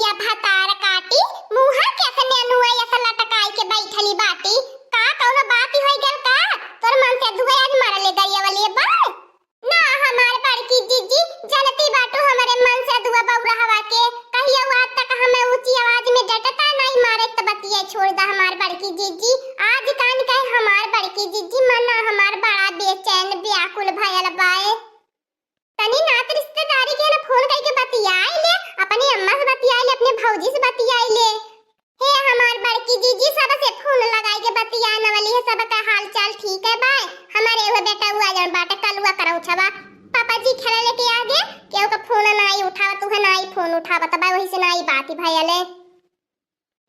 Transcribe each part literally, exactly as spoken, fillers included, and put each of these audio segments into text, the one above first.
या भतार काटी, मुँह के सने अनुआ या लटकाई के बैठली बाटी। का कौनो बात होई गल का? तोर मनसेधुआ आज मरले गरियवले बा? ना हमार बड़की जिज्जी, जनती बाटू हमरे मनसेधुआ बउरहवा के। कहियो आज तक हमें ऊँची आवाज में डटता नाई, मारे त बतिया छोड़ दा हमार बड़की जिज्जी। आज कान कहे हमार बड़की जिज्जी, मना हमार बड़ा बेचैन व्याकुल भयल बाए। तनी नात रिश्तेदारी के ना फोन कइके बतियाई ले, अपनी अम्मा से बतियाई ले, अपने भौजी से बतियाई ले। हे हमार बड़की जिज्जी, सबसे फोन लगाई के बतिया नवली है, सबका हाल चाल ठीक है बाय? हमारे वो बेटा हुआ जौन बाटे कलुआ करौछवा, पापा जी खेला लेके आगे, केहू का फोन नाई उठावत, उहे नाई फोन उठावत बाय, वही से नाई बात ही भयले।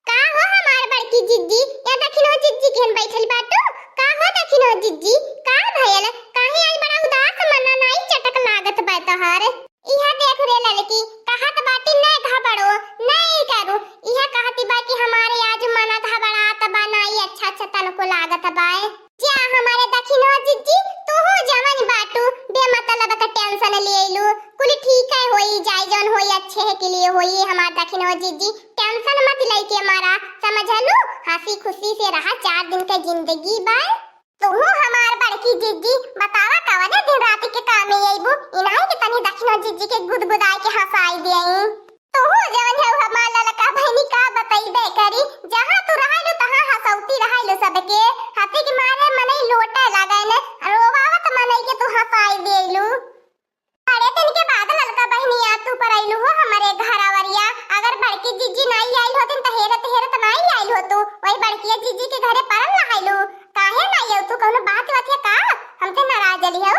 का हो हमार बड़की जिज्जी, या दखिनो जिज्जी केहन बैठल बाटू? का हो दखिनो जिज्जी, का भयल? काहे आज बड़ा उदास मना नाई चटक लागत बा तोहर? इहा देख रे ललकी, कहत बाटी न घबड़ो, न ई करू। इहा कहती बा कि हमारे आज मना घबड़ात बा, नाई अच्छा अच्छा तनको लागत बाए। जा हमारे दखिनो जिज्जी, तूहू जवन बाटू, बेमतलब का टेंशन ले लू। कुल ठीक है होई, जाई जौन होई अच्छे है के लिए होई। हमार दखिनो जिज्जी, टेंशन मत लेके मारा, समझलू? हंसी खुशी से रहा, चार दिन के जिंदगी बाय। तूहू हमार बड़की जिज्जी, बतावा कवने दिन रात के कामे अइबू? इनाही के तनी दखिनो जिज्जी के गुदगुदाई के हंसाई देई। तूहू जवन है हमार ललका बहिनी का बतइबे करी, जहाँ तू रहलू तहाँ हंसौती रहलू सबके, हंसी के मारे मनई लोटे लागेन, रोवावत मनई के तू हंसाई देलू। बड़े दिन के बाद ललका बहिनी आ तू परैलू हो हमरे घरावरिया। अगर बड़की जिज्जी नाई आइल होतिन त हेरत हेरत नाई आइल हो तू। वही बड़किया जिज्जी के घरे परल रहलू। काहे नाई आइल तू? कौनो बात बात है का? हमसे नाराज अली हो?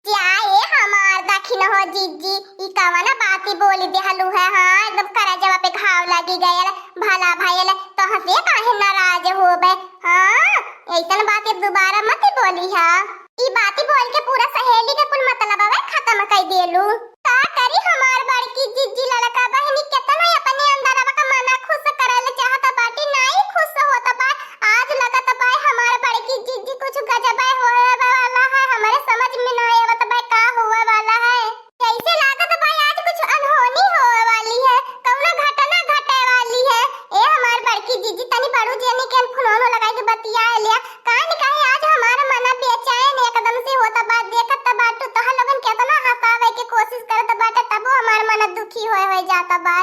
क्या ए हमार दखिन हो जिज्जी, ई कवन बाती बोली देहलू है? हाँ, एकदम करजवा पे घाव लगी गयल। भला भयल, तो हंसे काहे नाराज होबे? हाँ, ऐसन बात अब दोबारा मत बोली है। ई बाती बोल के पूरा सहेली के कुल मतलबवे खतम कई देलू। का करी हमार बड़की जिज्जी, ललका बहिनी केतना अपने अंदरवा का मना खुश करल चाहत बाटी, नाई खुश होत बा। आज लगत बा हमार बड़की जिज्जी कुछ गजबे होए वाला है, हमरे समझ में ना आवत बा का होए वाला है। जैसे लागत बा आज कुछ अनहोनी होए वाली है, कौनो घटना घटे वाली है। ए हमार बड़की जिज्जी, तनी बड़ू जनी के फोनो लगाई के बतिया लिया। कान कहे आज हमार मन बेचैन एकदम से होत बा, देखत बाटू तोहर लोगन केतना हंसावे के कोशिश करत बाटे, तबो हमार मन दुखी होए होए जात बा।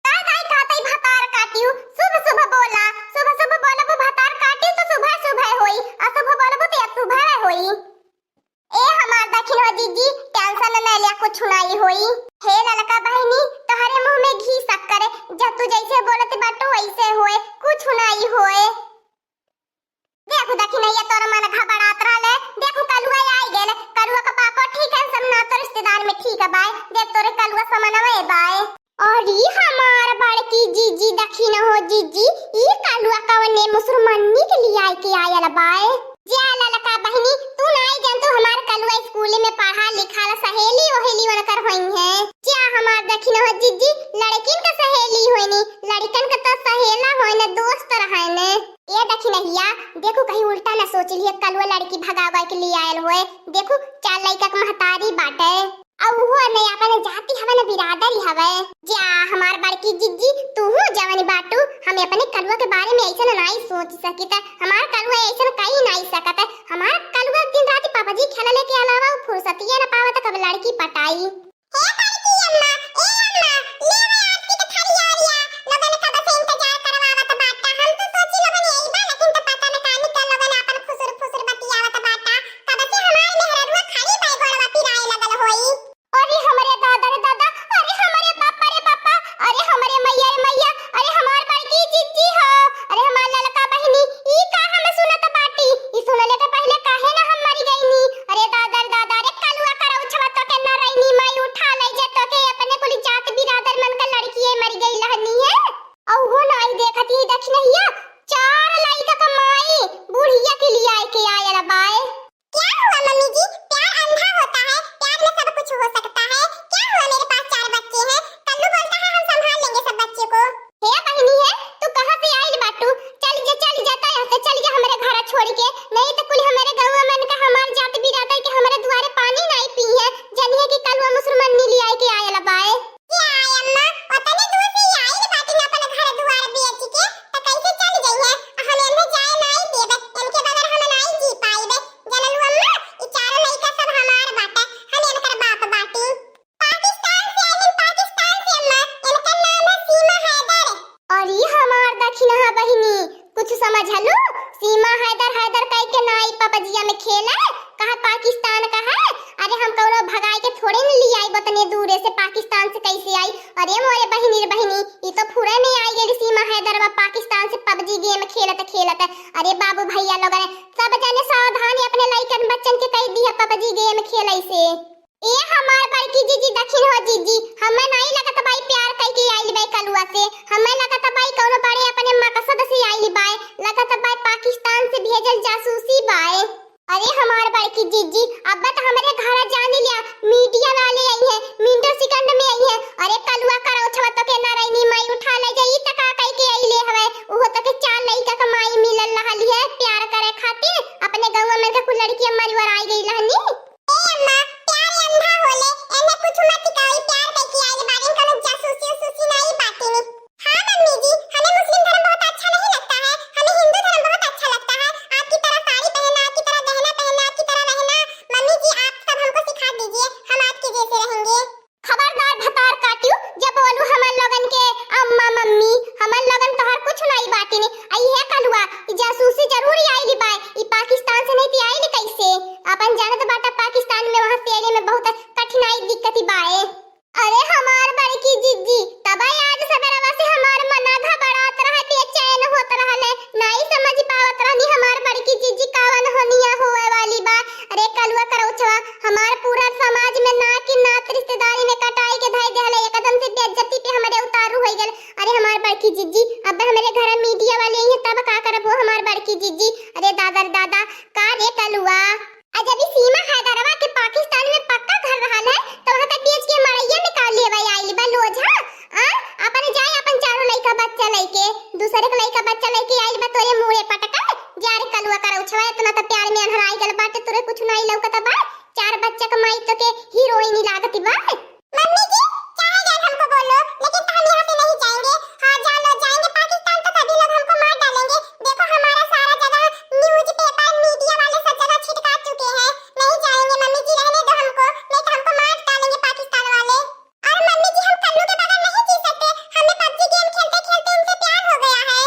का दाई कहतई भतार काटियो, शुभ शुभ बोला, शुभ शुभ बोलबू भतार काटियो तो शुभ शुभ होई, अशुभ बोलबू तो अशुभ होई। ए हमार दखिनो जिज्जी, टेंशन न लिया, कुछ नाई होई। हे ललका बहिनी, तोहरे मुंह में घी शक्कर, जब तू जैसे बोलत बाटू वैसे होए, कुछ नाई होए। देखू दखिनैया, तोर मन घबरात रहले, देखू कलुआ आई गेल, कलुआ का पापा ठीक है, सब नातो रिश्तेदार में ठीक है बाय, देख तोरे कलुआ समनवे बाय। अरे हमार बड़की जिज्जी, दखिन हो जिज्जी, ई कलुआ कवने मुसुरमन्नी के लियाई के आयल बाय। जा ललका बहिनी, तू नाई जानतू हमार कलुआ स्कूल में पढ़ा लिखाल सहेली ओहेली उनकर होई है। जा हमार दखिन हो जिज्जी, लड़किन का सहेली होइनी, लड़कन का तो सहेला होइन, दोस्त रहने। ए दखिनहिया, देखू कहीं उल्टा न सोच लिहे, कलुआ लड़की भगावा के लियायल होए। देखू चार लइका के महतारी बाटे। अउ उहो नहीं अपन जाति हवे न बिरादरी हवे। जा हमार बड़की जिज्जी, तूहू जवानी बाटू, हम अपने कलुआ के बारे में ऐसन नाई सोच सकित। हमार कलुआ ऐसन कई नाई सकत। हमार कलुआ दिन रात पबजी खेलले के अलावा उ फुर्सतिये न पावत कब लड़की पटाई। ए बड़की अम्मा, ए अम्मा, ले है आरती के थरिया ओरिया, लोगन कब से इंतजार करवावत बाटा। हम तो सोची लोगन यही बा, लेकिन तो पता न का निकल लोगन आपन फुसुर फुसुर बतियावत बाटा। कब से हमार मेहररुआ खड़ी बाई गोड़वा पिराए लगल होई। अरे हमरे दादा रे दादा, अरे हमरे बापा रे बापा, अरे हमरे मैया रे मैया, अरे हमार बड़की जिज्जी हो, अरे हमार ललका बहिनी, ई का हम सुनत बाटी? ई सुनले के पहिले काहे ना हम मरी गईनी? अरे दादा रे दादा, अरे कलुआ करौछवा तो के न रईनी माई उठा ले जे तो के अपने कुल जात बिरादर मन अरे मोरे बहिनी रे बहिनी, ई तो फुरे में आई गइल सीमा हैदरवा पाकिस्तान से PUBG game खेलत खेलत। अरे बाबू भइया लोगन, सब जने सावधान अपने लइकन बच्चन के कइ दिया PUBG game खेलै से। ए हमार बड़की जीजी, दखिन हो जीजी, हमें नाहीं लगत बाई प्यार कइके आइल बाई कलुआ से, हमें लगत बाई कउनो बड़े अपने मकसद से आइल बाई, लगत बाई पाकिस्तान से भेजल जासूसी बाई। अरे हमार बड़की जीजी, अब त हमरे घर जान लिया, media वाले आई हैं, मिनटों second में आई हैं। अरे कलुआ करौछवा तोके नारायणी माई उठा ले जाई, त का कइके अइले हवे? उहो तोके चार लइका क माई मिलल रहली है प्यार करे खातिर, अपने गौवा में के कुल लड़कियां मरिवर आई गई रहनी। ए अम्मा, प्यार अंधा होले, एने कुछ मत कहो, ई प्यार कइके आइल बाड़ीन, कउनो जासूसी उसूसी नाहीं बाटिन। हाँ मम्मी जी, हमें मुस्लिम धर्म बहुत अच्छा नहीं लगता है, हमें हिंदू धर्म बहुत अच्छा लगता है। आपकी तरह साड़ी पहनना, आपकी तरह गहना पहनना, आपकी तरह रहना। मम्मी जी, आप सब हमको सिखा दीजिए, हम आपके जैसे रहेंगे। खबरदार भतार काटियो, जब बोलू हमन लोगन के अम्मा मम्मी, हमन लोगन तोहर कुछ नाहीं बाटिन। अइहे कलुआ, ई जासूसी जरूर आइल बाय, ई पाकिस्तान से नहीं त आइल कैसे? अपन जानत बाटा पाकिस्तान में वहाँ से अइले में बहुत कठिनाई दिक्कत बाय। अरे हमार बड़की जिज्जी, तबे आज सबेरवा से हमार मना घबरात रहे, बेचैन होत रहले, नाई समझ पावत रहनी हमार बड़की जिज्जी कवन होनिया होवे वाली बा। अरे कलुआ करौछवा, हमार पूरा समाज में नाक के नात रिश्तेदारी में कटाई के धई देहले, एकदम से बेइज्जती पे हमरे उतारू होइ गल। अरे हमार बड़की जिज्जी, अब हमरे घर मीडिया वाले आई हैं, तब का करब हो हमार बड़की जिज्जी? अरे दादा रे दादा, का रे कलुआ? आ जब ई सीमा हैदरवा के पाकिस्तान में पक्का घर रहल है, तो वहाँ के बेच के मड़ैया में का लेवे आइल बा लोझा? आ, अपन जाए अपन चारों लइका बच्चा लइके, दूसरे के लइका बच्चा लइके आइल बा तोरे मुँहे पटका। जा रे कलुआ करौछवा, इतना तो प्यार में अन्हराई गल बाटे, तोरे कुछ नाई लौकत बा। चार बच्चा के माई तो के हीरोइन लागत बा। मम्मी जी, चाहे जन हमको बोलो, लेकिन तो हम यहाँ से नहीं जाएंगे। हाँ, जान लो, जाएंगे पाकिस्तान तो सभी लोग हमको मार डालेंगे। देखो, हमारा सारा जगह newspaper, media वाले सब जगह छिटका चुके हैं। नहीं जाएंगे मम्मी जी, रहने दो हमको, नहीं तो हमको मार डालेंगे पाकिस्तान वाले। और मम्मी जी, हम कल्लू के बगैर नहीं जी सकते। हमें PUBG game खेलते खेलते उनसे प्यार हो गया है।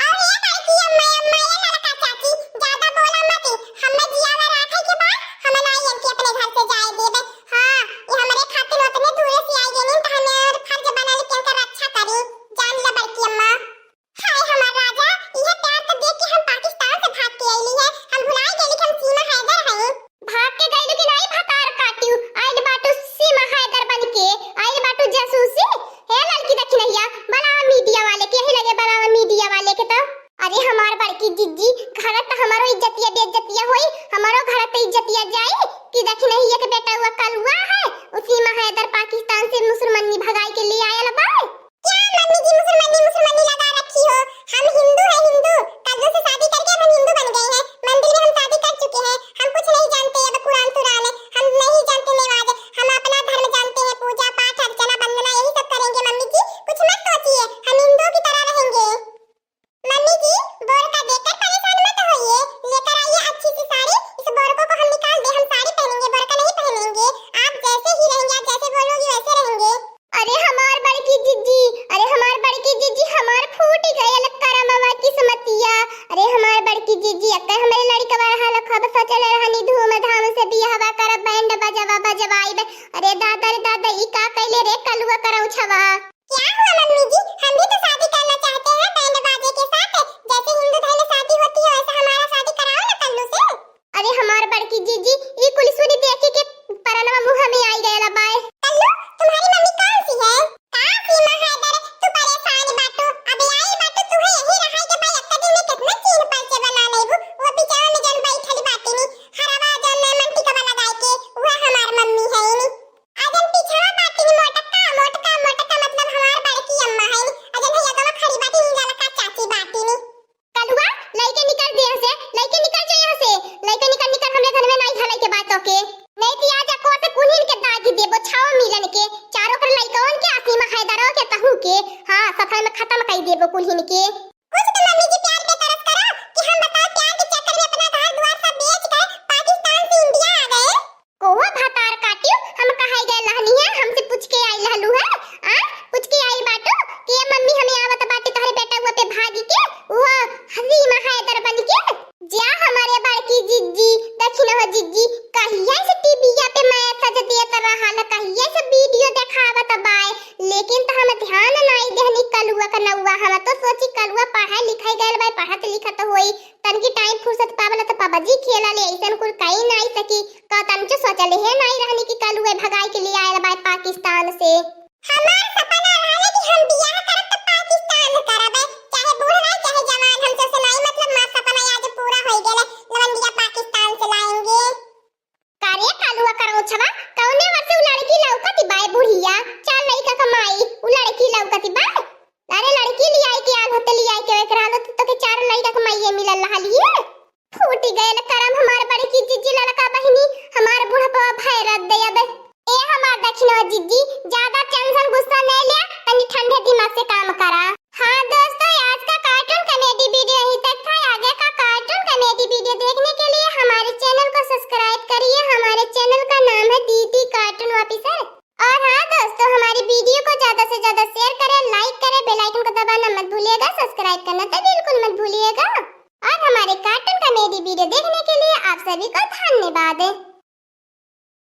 और ये बड़की अम्मा, अम्मा, ये लड़का चाची, ज्यादा बोला मत। हमें जियावा राखे के बाद हम नाई इनके अपने घर से जाए देबे। हाँ, ये हमरे खातिर उतने दूर से आई गई, तो हमें और फर्ज बनल कि इनकर रक्षा करी। जान लो बड़की अम्मा। हाय हमार राजा, यह प्यार तो देख के हम पाकिस्तान से भाग के अइली है। हम भुलाए गइली कि हम सीमा हैदर हई। भाग के गइलू कि नाई भतार काटियो, आइल बाटू सीमा हैदर बन के, आइल बाटू जासूसी। हे लड़की दखिनहिया, बुलावा मीडिया वाले के, यही लगे बुलावा मीडिया वाले के तो। अरे हमार बड़की जिज्जी, घर त हमारो इज्जतिया बेइज्जतिया होई, हमारो घर त इज्जतिया जाई कि दखिनहिया के बेटा हुआ कलुआ है, उ सीमा हैदर पाकिस्तान से मुसलमानी भगाई के ले आयल बा। क्या मम्मी जी मुसलमानी, मुसलमानी लगा रखी हो? हम हिंदू हैं, हिंदू। कल्लू से शादी करके अब हम हिंदू बन गए हैं। मंदिर में हम शादी कर चुके हैं। हम कुछ नहीं जानते अब कुरान सुरान। हम नहीं जानते नमाज। हम अपना धर्म जानते हैं, पूजा पाठ, अर्चना, वंदना, यही सब करेंगे मम्मी जी। कुछ मत सोचिए, हम हिंदुओं की तरह रहेंगे। मम्मी जी, बोरका देकर परेशान मत होइए, लेकर आइए अच्छी सी साड़ी। इस बोरको को हम निकाल दे, हम साड़ी पहनेंगे, बोरका नहीं पहनेंगे। आप जैसे ही रहेंगे, आप जैसे बोलोगी वैसे रहेंगे। अरे हमार बड़की जिज्जी, अरे हमार बड़की जिज्जी, हमार फूट गयल करमवा किस्मतिया। अरे हमार बड़की जिज्जी, अक्का हमरे लड़कवा रहल, खूब सोचल रहनी धूमधाम से बियाहवा करब, बैंड बजवा बजवाइब। अरे दादा रे दादा, ई का कैले रे कलुआ करौछवा? क्या हुआ मम्मी जी, हम भी तो शादी करना चाहते हैं बैंड बाजे के साथ। जैसे हिंदू धर्म में शादी होती है, वैसे हमारा शादी कराओ ना कल्लू से। अरे हमार बड़की जीजी, ई कुल सुनी देखी के परनवा मुँह में आई गयल बाय। कल्लू, तुम्हारी मम्मी कौन सी है? का सीमा हैदर, तू परेशान बाटू? अब आई बाटू, तुहे यही रहाई के भाई, एक दिन में कितना चीन परिचय बना लेबू। वो बिचारा में जन बैठल बाटिनी, हरवा जन में मंटी कबा लगाई के, वह हमार मम्मी है नी। अजन पिछवा बाटिन मोटका, मोटका, मोटका मतलब हमार बड़की अम्मा है। अजन है अगवा खड़ी बाटिन ललका चाची बाटिन। कलुआ, लइके निकल दे यहाँ से, लइके निकल जा यहाँ से, लइके निकल, निकल, हमरे घर में नाई घाले के बात ओके। नहीं तो आज अकवा से कुल्हिन के दागी देबो, छाओ मिलन के, चारों पर लइकवन के, आसिमा हैदरो के, तहू के, हाँ, सफर में खत्म कर देबो कुल्हिन के। कुछ तो मम्मी जी प्यार पे तरस करो कि हम बताओ प्यार के चक्कर में अपना घर द्वार सब बेच कर पाकिस्तान से इंडिया आ गए। कोहो भतार काटियो, हम कहाई गए लहनी है, हमसे पूछ के आई लहलू है, आ? पूछ के आई बाटू कि ये मम्मी हमें आवत बाटे तोहरे बेटा हुआ पे भागी के, वो हसीमा हैदर बन के। जा हमारे बड़की जिज्जी, दखिन हो जिज्जी, कहिया से टीवीया पे मैसेज देत रहल, कहिया से वीडियो देखावत बाय, लेकिन हम ध्यान नाई देहनी कलुआ का नौआ, हम तो सोची कलुआ पढ़े लिखे गयल बा, पढ़त लिखत होई, तनकी टाइम फुर्सत पावला त पबजी खेला ले, ऐसन कुल कई नाई सकी, का तनचो सोचले हे नाई रहनी कि कलुआ भगाई के लिए आयल बा पाकिस्तान से। हमार सपना रहले कि हम बियाह करब त पाकिस्तान करब, चाहे बूढ़ रहे चाहे जवान, हम सबसे नाई मतलब, हमार सपना आज पूरा हो गया, लवंडिया पाकिस्तान से लाएंगे। का रे कालुआ करौछवा, कौने वर्ष उ लड़की लौकत बाय बुढ़िया, चार लड़का क माई, उ लड़की लौकत बाय? अरे लड़की लियाई के आल होते, लियाई के एक रहलो तो के चार लड़का क माई मिलल रहलिए। फूटी गयल करम हमार बड़की जिज्जी लड़का बहिनी, हमार बुढ़पवा भैरत दे अब। ए हमार दक्षिणवा जिज्जी, ज्यादा टेंशन गुस्सा नहीं ले, तनी ठंडे दिमाग से काम करा। हाँ दोस्तों, आज का कार्टून कॉमेडी वीडियो यहीं तक था। आगे का कार्टून कॉमेडी वीडियो देखने के लिए हमारे चैनल को सब्सक्राइब करिए। हमारे चैनल का नाम है दीदी कार्टून ऑफिसर। और हाँ दोस्तों, हमारी वीडियो को ज्यादा से ज्यादा शेयर करें, लाइक करें, बेल आइकन को दबाना मत भूलिएगा, सब्सक्राइब करना तो बिल्कुल मत भूलिएगा। और हमारे कार्टून कॉमेडी वीडियो देखने के लिए आप सभी को धन्यवाद।